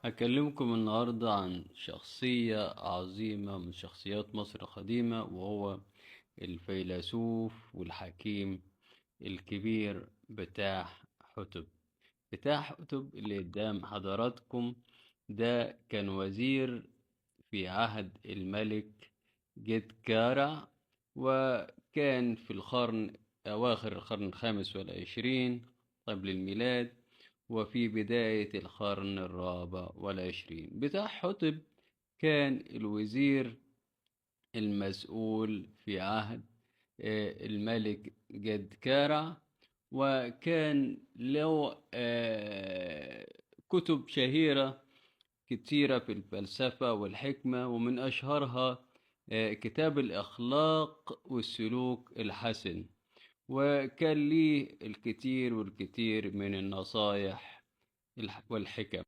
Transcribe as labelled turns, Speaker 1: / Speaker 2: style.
Speaker 1: هكلمكم النهاردة عن شخصية عظيمة من شخصيات مصر القديمة، وهو الفيلسوف والحكيم الكبير بتاع حتب. بتاع حتب اللي قدام حضراتكم ده كان وزير في عهد الملك جدكارع، وكان في القرن أواخر القرن 25 قبل الميلاد وفي بداية القرن 24. بتاع حتب كان الوزير المسؤول في عهد الملك جدكارع، وكان له كتب شهيرة كتيرة في الفلسفة والحكمة، ومن أشهرها كتاب الأخلاق والسلوك الحسن، وكان ليه الكثير والكثير من النصايح والحكم.